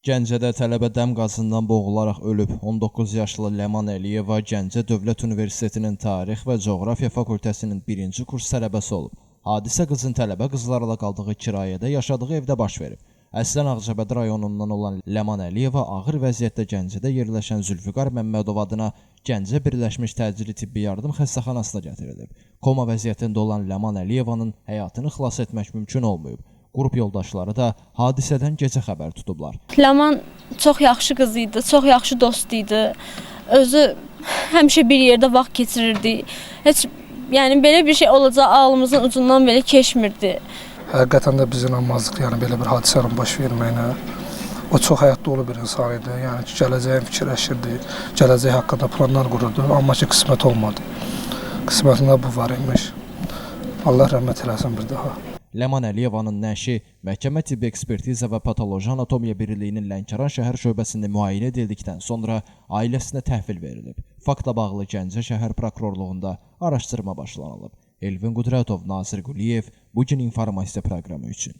Gəncədə tələbə dəm qazından boğularaq ölüb. 19 yaşlı Ləman Əliyeva Gəncə Dövlət Universitetinin Tarix və Coğrafiya fakültəsinin 1-ci kurs tələbəsi olub. Hadisə qızın tələbə qızlarla qaldığı kirayədə yaşadığı evdə baş verib. Əslən Ağcabədi rayonundan olan Ləman Əliyeva ağır vəziyyətdə Gəncədə yerləşən Zülfüqar Məmmədov adına Gəncə Birləşmiş Təcili Tibbi Yardım xəstəxanasına gətirilib. Koma vəziyyətində olan Ləman Əliyevanın həyatını xilas etmək mümkün olmayıb. Qrup yoldaşları da hadisədən gecə xəbər tutublar. Ləman çox yaxşı qız idi, çox yaxşı dost idi. Özü həmişə bir yerdə vaxt keçirirdi. Heç yəni belə bir şey olacağı ağlımızın ucundan belə keçmirdi. Həqiqətən də biz inanmazdıq, yəni belə bir hadisənin baş verməyinə. O çox həyat dolu bir insan idi. Yəni ki, gələcəyin fikirləşirdi, gələcək haqqında planlar qururdu, amma ki qismət olmadı. Qismətində bu var imiş. Allah rəhmət eləsin bir daha. Ləman Əliyevanın nəşi Məhkəmə Tibbi Ekspertiza və Patoloji Anatomiya Birliyinin Lənkəran şəhər şöbəsində müayinə edildikdən sonra ailəsinə təhvil verilib. Faktla bağlı Gəncə şəhər prokurorluğunda araşdırma başlanılıb. Elvin Qudrətov, Nazir Quliyev, Bu gün informasiya proqramı üçün.